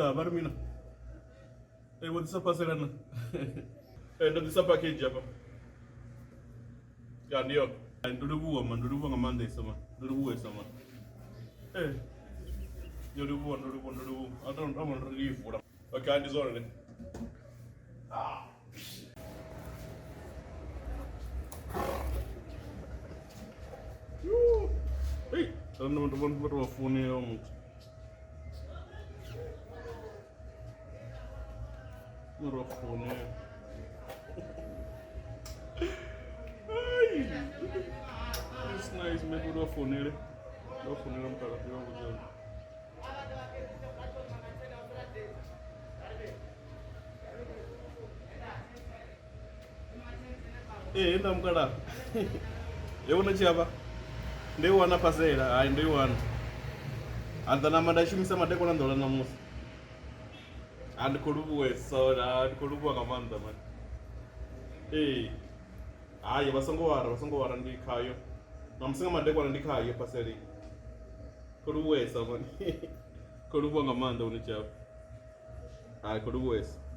Mukala vha ri mina. Ee vho ḓisa phasela na. Ee ndo ḓisa package hafha. Ya ndi yone. Ndo livhuwa man, ndo livhuwa nga maanḓesa man. Ndo livhuwesa man. Ee. Ndo livhuwa, ndo livhuwa, ndo livhuwa. A to ndo ndo i vula. Okay, ndi zwone ne. Ah. Hey, ndo ndo ndo ndo founela muthu. Ndo founela. Ai. It's nice, man. Ndo founela. Ndo founela mukala yo vhudza. Ee nda mukala yo vhona tshi avha ndo i wana phasela hai ndo i wana a ḓa nama nda shumisa madekwana nḓola ṋamusi a ndi khou livhuwesa a ndi khou livhuwa nga maanḓa mani ee hayi vha songo wara vha songo wara ndi khayo ṋamusi nga madekwana ndi khayo phasela iyi khou livhuwesa mani khou livhuwa nga maanḓa hune tshi avha hai khou livhuwesa.